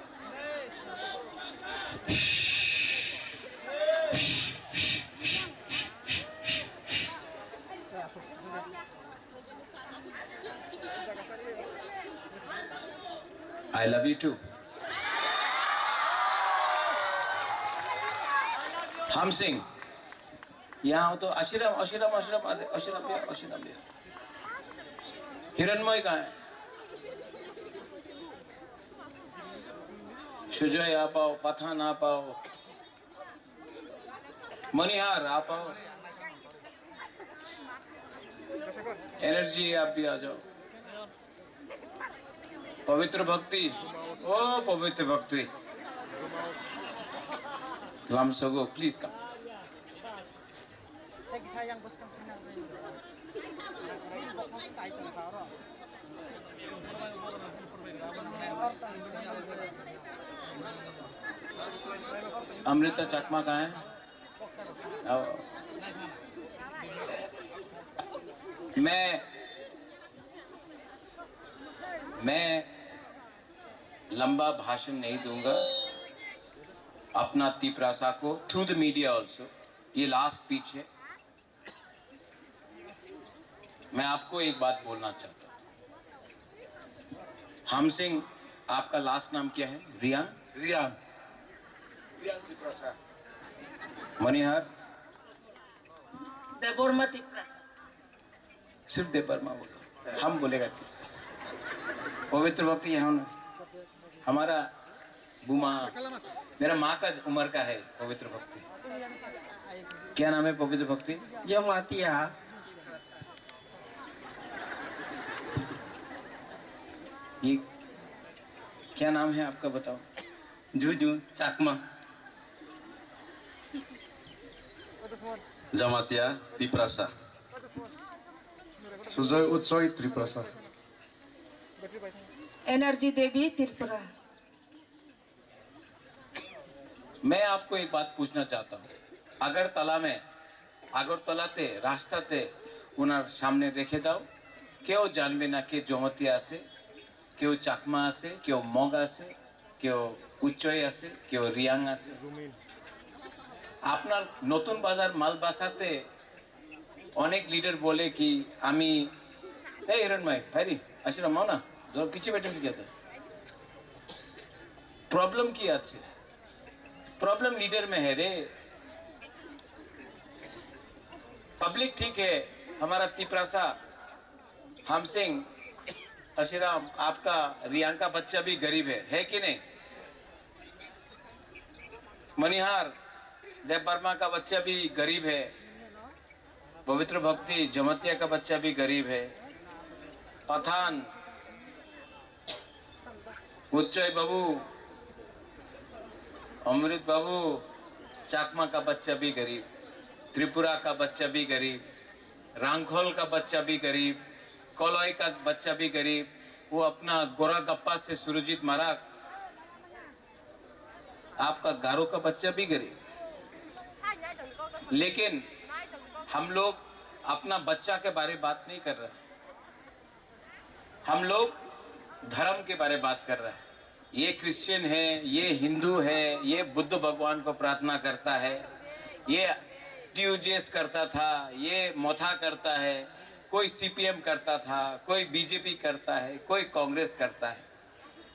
I love you too. Hamsing. Yang tu Ashiram, Ashiram, Ashiram, Ashiram, Ashiram dia, Ashiram dia. Hiranmoy kahan hai? Sujoy aapao, Pathan aapao. Manihar, aapao. Energy, aap bhi aa jao. Pavitra Bhakti. Oh, Pavitra Bhakti. Lamsogo, please come. Amrita Chakma kahan hai? Aao. मैं, मैं लंबा भाषण नहीं दूंगा। अपना तिपरासा को, through the media also, ये last speech है। मैं आपको एक बात बोलना चाहता हूँ। हम सिंह, आपका लास्ट नाम क्या है? रियान? रियान। रियान तिपरासा। मनिहार? देबवर्मा तिपरासा। सिर्फ देबवर्मा बोलो, हम बोलेगा तिपरासा। पवित्र भक्ति यहाँ ना। हमारा बुमा, मेरा माँ का उम्र का है पवित्र भक्ति। क्या नाम है पवित्र भक्ति? जमातिया। ये क्या नाम है आपका, बताओ? जुजु चाकमा। जमातिया तिपरासा। सुजय उच्चय तिपरासा। एनर्जी देवी त्रिपुरा। मैं आपको एक बात पूछना चाहता हूँ, আগরতলা में, আগরতলাতে রাস্তাতে ওনার সামনে রেখে দাও, কেউ জানবে না কে জমাতিয়া আছে, কেউ চাকমা আছে, কেউ মগ আছে, কেউ উচ্চয় আছে, কেউ রিয়াং আছে। আপনার নতুন বাজার মালবাসাতে অনেক লিডার বলে কি আমি, এই হিরণময় ভাইরি, আসলে মাও না, ধর পিছিয়ে বেটে গেছে। প্রবলেম কি আছে? प्रॉब्लम लीडर में है रे। पब्लिक ठीक है, हमारा तिपरासा, हमसिंग, अशीराम, आपका रियांग का बच्चा भी गरीब है, है कि नहीं? मनिहार, देव वर्मा का बच्चा भी गरीब है। पवित्र भक्ति, जमतिया का बच्चा भी गरीब है। पठान, उच्चय बाबू, अमृत बाबू, चाकमा का बच्चा भी गरीब, त्रिपुरा का बच्चा भी गरीब, रांखोल का बच्चा भी गरीब, कोलोई का बच्चा भी गरीब। वो अपना गोरा गप्पा से सुरजीत माराक, आपका गारो का बच्चा भी गरीब। लेकिन हम लोग अपना बच्चा के बारे बात नहीं कर रहे, हम लोग धर्म के बारे बात कर रहे हैं। ये क्रिश्चियन है, ये हिंदू है, ये बुद्ध भगवान को प्रार्थना करता है, ये टीयूजेएस करता था, ये मोथा करता है, कोई सीपीएम करता था, कोई बीजेपी करता है, कोई कांग्रेस करता है।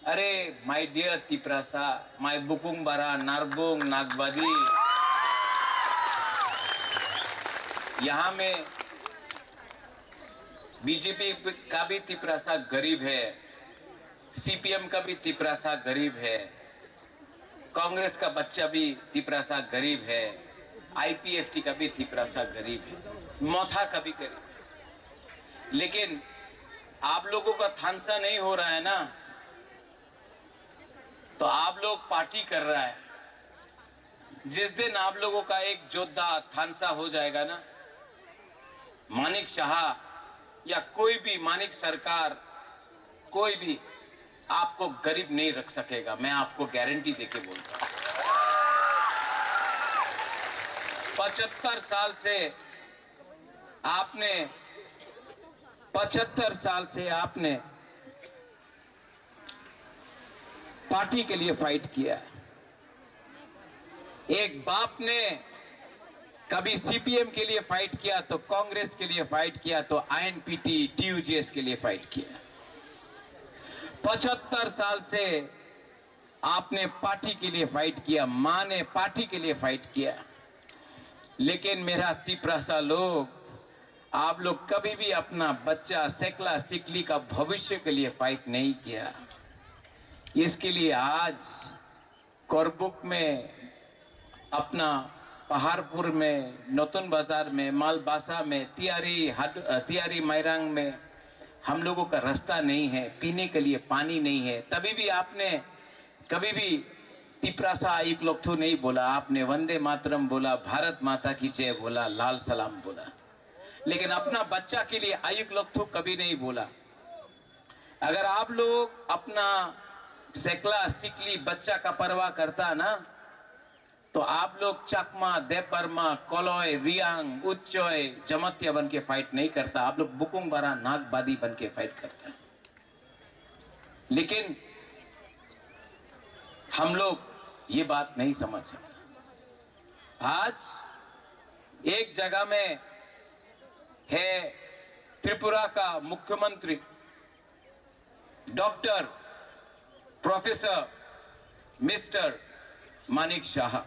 अरे माय डियर तिपरासा, माय बुकुंग बारा, नारबुंग, नागबादी, यहाँ में बीजेपी का भी तिपरासा गरीब है, सीपीएम का भी तिपरासा गरीब है, कांग्रेस का बच्चा भी तिपरासा गरीब है, आईपीएफटी का भी तिपरासा गरीब है, मोथा का भी गरीब है। लेकिन आप लोगों का थानसा नहीं हो रहा है ना, तो आप लोग पार्टी कर रहा है। जिस दिन आप लोगों का एक योद्धा थानसा हो जाएगा ना, मानिक शाह या कोई भी मानिक सरकार, कोई भी आपको गरीब नहीं रख सकेगा, मैं आपको गारंटी देके बोलता हूं। पचहत्तर साल से आपने, पचहत्तर साल से आपने पार्टी के लिए फाइट किया। एक बाप ने कभी सीपीएम के लिए फाइट किया तो कांग्रेस के लिए फाइट किया तो आईएनपीटी टीयूजेएस के लिए फाइट किया। पचहत्तर साल से आपने पार्टी के लिए फाइट किया, माँ ने पार्टी के लिए फाइट किया। लेकिन मेरा तिपरासा लोग, आप लोग कभी भी अपना बच्चा सेकला सिकली का भविष्य के लिए फाइट नहीं किया। इसके लिए आज करबुक में, अपना पहाड़पुर में, नतुन बाजार में, मालबासा में, तियारी हड-, अ, तियारी मायरांग में हम लोगों का रास्ता नहीं है, पीने के लिए पानी नहीं है। तभी भी आपने कभी भी तिपरासा आयुक लोकथु नहीं बोला, आपने वंदे मातरम बोला, भारत माता की जय बोला, लाल सलाम बोला, लेकिन अपना बच्चा के लिए आयुक लोकथु कभी नहीं बोला। अगर आप लोग अपना सेकला सिकली बच्चा का परवाह करता ना, तो आप लोग चकमा, देबबर्मा, कोलोय, रियांग, उच्चोय, जमातिया बन के फाइट नहीं करता, आप लोग बुकुंग बारा नागबादी बन के फाइट करता है। लेकिन हम लोग ये बात नहीं समझ सकते। आज एक जगह में है त्रिपुरा का मुख्यमंत्री डॉक्टर प्रोफेसर मिस्टर मानिक शाह,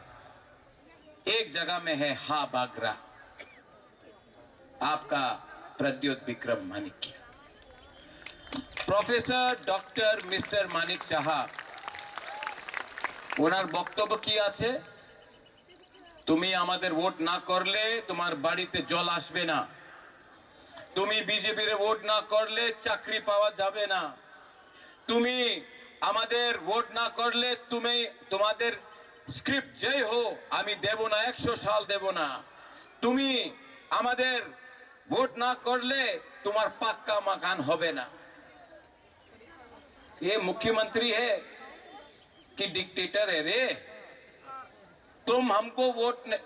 एक जगह में है हा बागरा, आपका प्रद्योत विक्रम Manik. Professor doctor mister Manik সাহা, ওনার বক্তব্য কি আছে? তুমি আমাদের ভোট না করলে তোমার বাড়িতে জল আসবে না, তুমি বিজেপির ভোট না করলে চাকরি পাওয়া যাবে না, তুমি আমাদের ভোট না করলে তুমি, তোমাদের স্ক্রিপ্ট যেই হো, আমি দেব না, একশো সাল দেব না। তুমি আমাদের ভোট না করলে তোমার পাক্কা মাকান হবে না। ये मुख्यमंत्री है कि डिक्टेटर है रे? तुम हमको वोट न,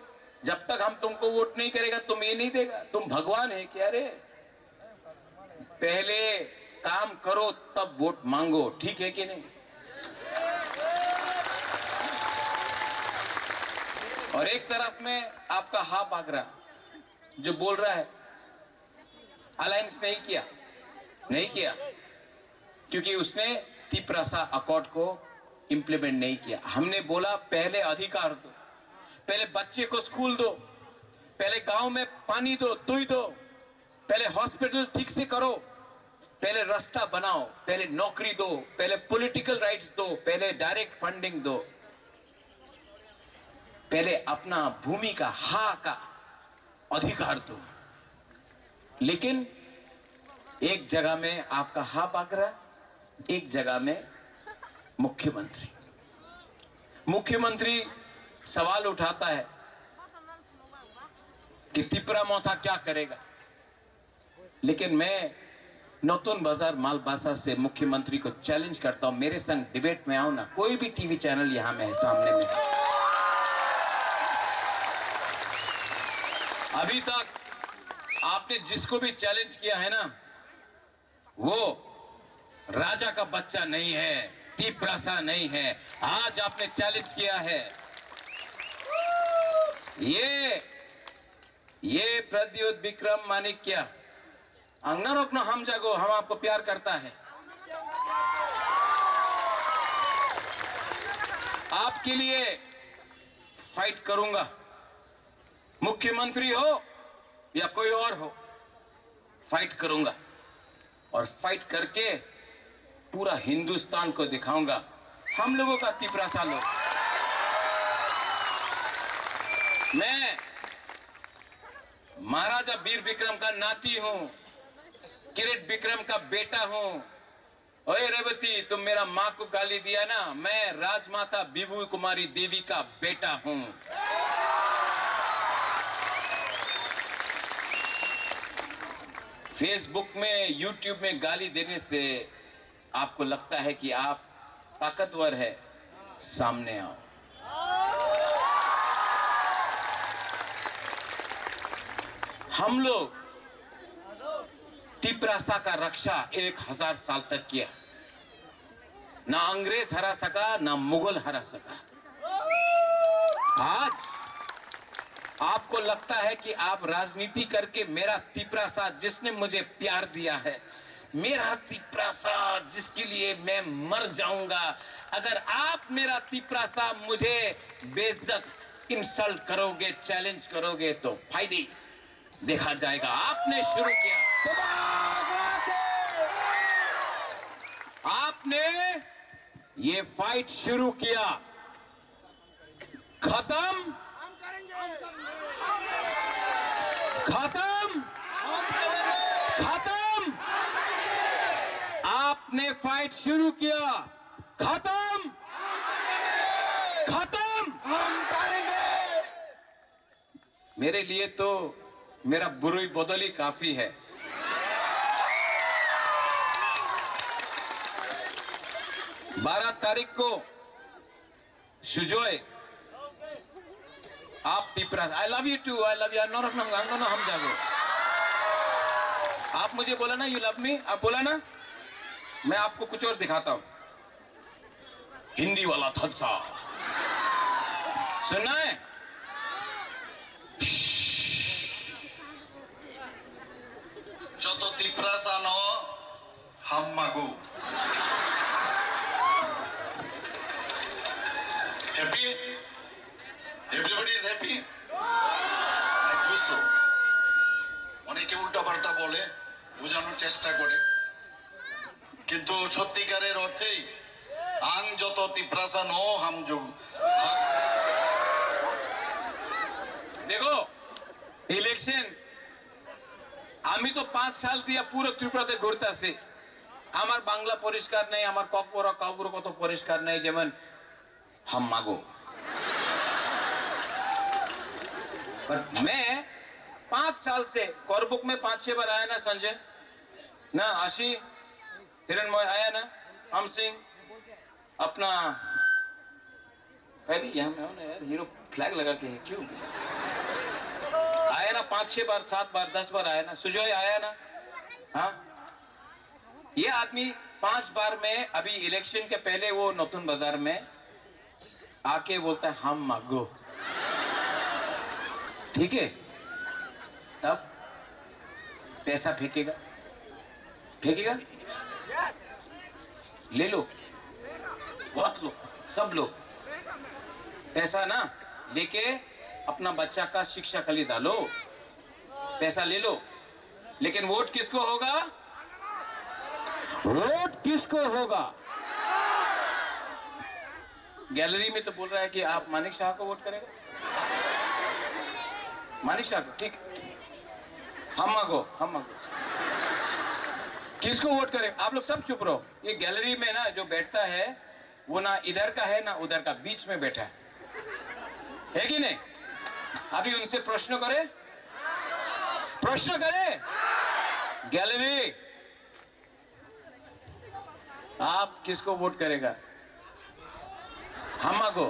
जब तक हम तुमको वोट नहीं करेगा, तुम ये नहीं देगा, तुम भगवान है क्या रे? पहले काम करो, तब वोट मांगो, ठीक है कि नहीं? और एक तरफ में आपका हा बागरा जो बोल रहा है, अलायंस नहीं किया, नहीं किया, क्योंकि उसने तिपरासा अकॉर्ड को इम्प्लीमेंट नहीं किया। हमने बोला, पहले अधिकार दो, पहले बच्चे को स्कूल दो, पहले गांव में पानी दो, दुई दो, पहले हॉस्पिटल ठीक से करो, पहले रास्ता बनाओ, पहले नौकरी दो, पहले पॉलिटिकल राइट्स दो, पहले डायरेक्ट फंडिंग दो, पहले अपना भूमि का, हा का अधिकार दो। लेकिन एक जगह में आपका हा बागरा, एक जगह में मुख्यमंत्री। मुख्यमंत्री सवाल उठाता है कि तिपरा मोथा क्या करेगा, लेकिन मैं नतुन बाजार मालबासा से मुख्यमंत्री को चैलेंज करता हूं, मेरे संग डिबेट में आओ ना, कोई भी टीवी चैनल यहां में है सामने में। अभी तक आपने जिसको भी चैलेंज किया है ना, वो राजा का बच्चा नहीं है, तिपरासा नहीं है। आज आपने चैलेंज किया है। ये, ये प्रद्युत विक्रम माणिक्य, ang norokno hamjago, हम आपको प्यार करता है। आपके लिए फाइट करूंगा, मुख्यमंत्री हो या कोई और हो, फाइट करूंगा। और फाइट करके पूरा हिंदुस्तान को दिखाऊंगा हम लोगों का तिपरासा लोग। मैं महाराजा वीर विक्रम का नाती हूं, किरीट विक्रम का बेटा हूं। ओए रेवती, तुम मेरा माँ को गाली दिया ना, मैं राजमाता विभू कुमारी देवी का बेटा हूं। फेसबुक में, यूट्यूब में गाली देने से आपको लगता है कि आप ताकतवर है, सामने आओ। हम लोग तिपरासा का रक्षा एक हजार साल तक किया। ना अंग्रेज हरा सका, ना मुगल हरा सका। आज आपको लगता है कि आप राजनीति करके मेरा तिपरासा, जिसने मुझे प्यार दिया है, मेरा तिपरासा, जिसके लिए मैं मर जाऊंगा, अगर आप मेरा तिपरासा मुझे बेइज्जत, इंसल्ट करोगे, चैलेंज करोगे तो फायदे देखा जाएगा। आपने शुरू किया, आपने ये फाइट शुरू किया, खत्म, खत्म, खत्म। आपने फाइट शुरू किया, खत्म, खत्म। मेरे लिए तो मेरा बुरुई बदल ही काफी है। बारह तारीख को सुजय, आप Tipra, I love you too, I love you, norok nang ang nono hamjago. आप मुझे बोला ना, you love me, आप बोला ना, मैं आपको कुछ और दिखाता हूँ। हिंदी वाला थत्सा। सुनना है? Joto Tiprasa no hammago. Happy? Everybody is happy? I do so. অনেকে উল্টাপাল্টা বলে, বোঝানোর চেষ্টা করে। কিন্তু সত্যিকারের অর্থেই আং যত তিপ্রাসা ন হামজু। দেখো, ইলেকশন, আমি তো পাঁচ সাল দিয়া পুরো ত্রিপুরাতে ঘুরতাছি। আমার বাংলা পরিষ্কার নেই, আমার ককবরক কাউবরক কত পরিষ্কার নেই, যেমন हम मांगो। पर मैं पांच साल से, करबुक में पांच छह बार आया ना संजय, ना आशी, हिरणमय आया ना, हम सिंह, अपना अरे यहाँ में हो ना यार, हीरो फ्लैग लगा के है क्यों? आया ना, पाँच छह बार, सात बार, दस बार आया ना, सुजॉय आया ना। हाँ, ये आदमी पांच बार में, अभी इलेक्शन के पहले वो नतुन बाजार में आके बोलता है, "हम मागो।" ठीक है, तब पैसा फेंकेगा, फेंकेगा, ले लो, बहुत लो, सब लो, पैसा ना लेके अपना बच्चा का शिक्षा के लिए डालो, पैसा ले लो, लेकिन वोट किसको होगा? वोट किसको होगा? गैलरी में तो बोल रहा है कि आप मानिक शाह को वोट करेगा। मानिक शाह को, ठीक। हम मांगो, हम मांगो। किसको वोट करें? आप लोग सब चुप रहो। ये गैलरी में ना जो बैठता है, वो ना इधर का है ना उधर का, बीच में बैठा है, है कि नहीं? अभी उनसे प्रश्न करें, प्रश्न करें। गैलरी, आप किसको वोट करेगा? हमाको,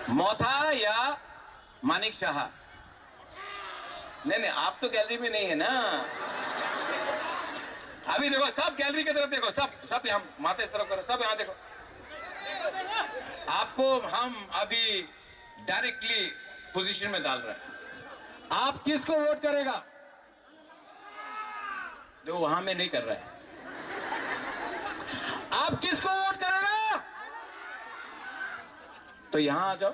मोथा या मानिक शाह? नहीं, नहीं, आप तो गैलरी में नहीं है ना। अभी देखो, सब गैलरी की तरफ देखो, सब, सब यहाँ माथा इस तरफ करो, सब यहाँ देखो। आपको हम अभी डायरेक्टली पोजीशन में डाल रहे हैं। आप किसको वोट करेगा? देखो, वहां में नहीं कर रहा है। आप किसको वोट करेगा? तो यहाँ आ जाओ।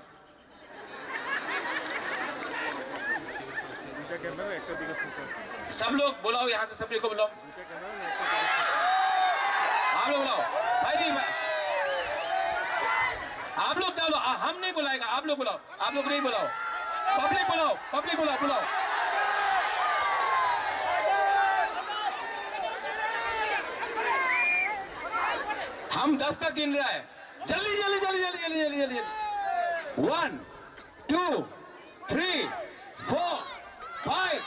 দুইটা ক্যামেরা একটা দিকে ফোকাস। सब लोग बुलाओ, यहाँ से सभी को बुलाओ। দুইটা ক্যামেরা একটা দিকে ফোকাস। आप लोग बुलाओ। भाई नहीं, भाई। आप लोग डालो, आ, हम नहीं बुलाएगा, आप लोग बुलाओ। आप लोग नहीं बुलाओ, पब्लिक बुलाओ, पब्लिक बुलाओ, बुलाओ। हम दस तक गिन रहा है। जल्दी, जल्दी, जल्दी। One, two, three, four, five,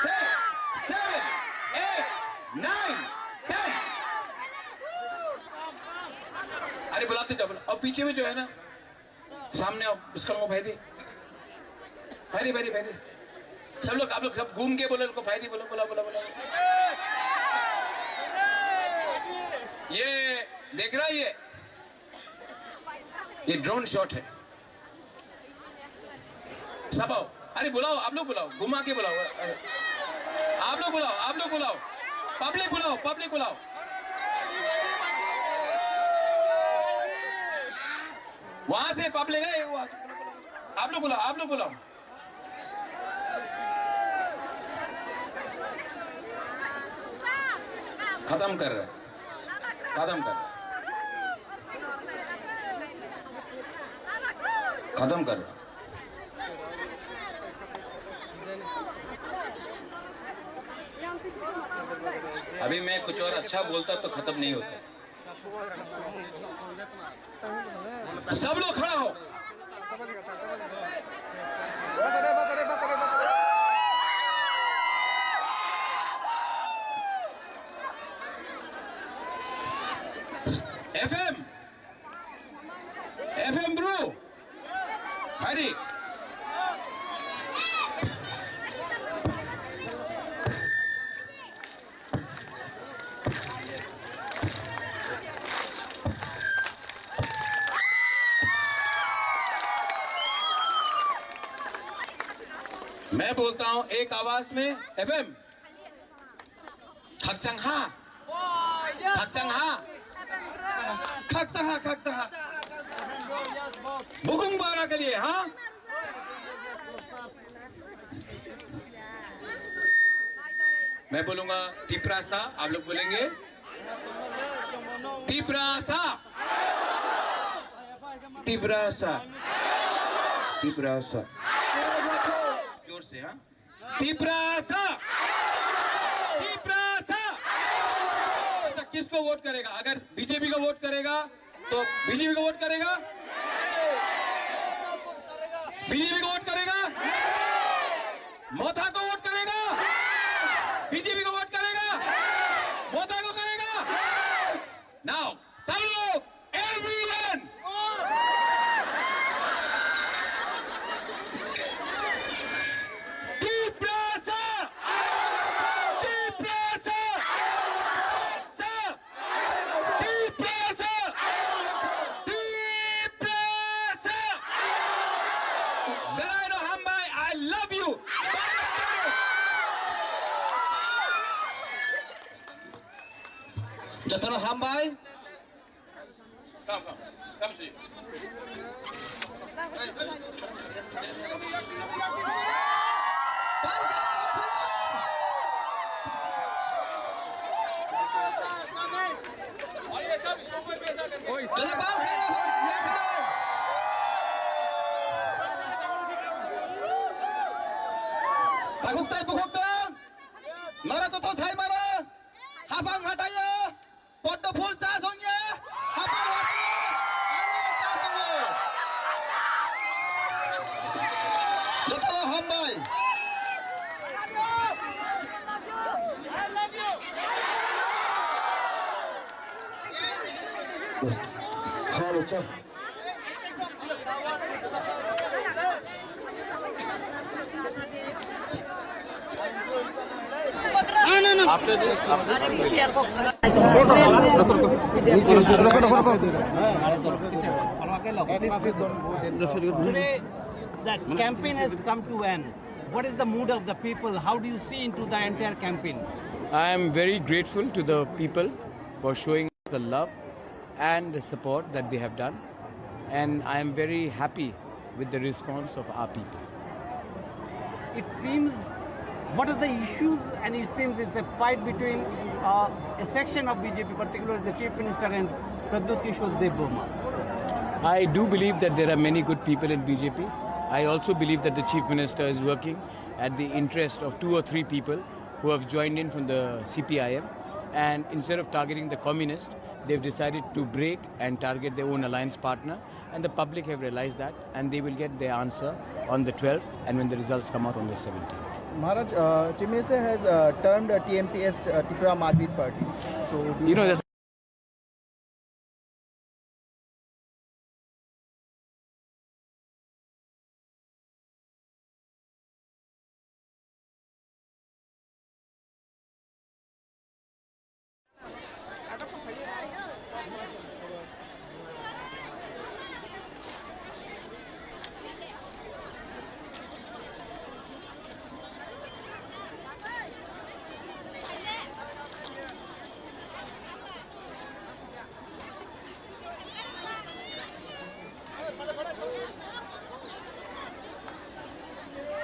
six, seven, eight, nine, ten। अरे बुलाते जाओ, बुलाओ। और पीछे में जो है ना, सामने आओ, उसका को भाई दी। भाई दी, भाई दी, भाई दी। सब लोग, आप लोग सब घूम के बोलो, उनको भाई दी बोलो, बोला, बोला, बोला। ये देख रहा है ये? ये ड्रोन शॉट है। सब आओ। अरे बुलाओ, आप लोग बुलाओ, घुमा के बुलाओ। आप लोग बुलाओ, आप लोग बुलाओ। पब्लिक बुलाओ, पब्लिक बुलाओ। वहां से पब्लिक है, वो आप लोग बुलाओ, आप लोग बुलाओ। खत्म कर रहे, खत्म कर रहे, खत्म कर रहे। अभी मैं कुछ और अच्छा बोलता तो खत्म नहीं होता। सब लोग खड़ा हो। एफएम, एफएम ब्रो, हरी। मैं बोलता हूं एक आवाज में, एफएम। खगचंग हा। खगचंग हा। खगचंग हा, खगचंग हा। बुकुंग बारा के लिए, हाँ? मैं बोलूंगा तिप्रासा, आप लोग बोलेंगे तिप्रासा, तिप्रासा, तिप्रासा। जोर से, हाँ। तिप्रासा, तिप्रासा। अच्छा, किसको वोट करेगा? अगर बीजेपी को वोट करेगा तो बीजेपी को वोट करेगा? बीजेपी को वोट करेगा? मोथा को वोट करेगा? बीजेपी को वोट करेगा? मोथा को करेगा? नाउ सब लोग, everyone, Jotono hambai. Takhuk tai bukhuk dong. Mara joto sai mara. Hapang hataya. Poddo phul cha songya, hapar hati, aro cha songya. Jotono hambai. Halo, cha. After this, after this, Today, the campaign has come to end. What is the mood of the people? How do you see into the entire campaign? I am very grateful to the people for showing us the love and the support that they have done. And I am very happy with the response of our people. It seems, what are the issues? And it seems it's a fight between uh, a section of B J P, particularly the Chief Minister and Pradyut Kishore Debbarma. I do believe that there are many good people in B J P. I also believe that the Chief Minister is working at the interest of two or three people who have joined in from the C P I M. And instead of targeting the communists, they've decided to break and target their own alliance partner. And the public have realized that, and they will get their answer on the twelfth and when the results come out on the seventeenth. Maharaj, uh, Chief Minister has uh, termed uh, T M P as uh, Tripura Marpit Party. So, do You know, that's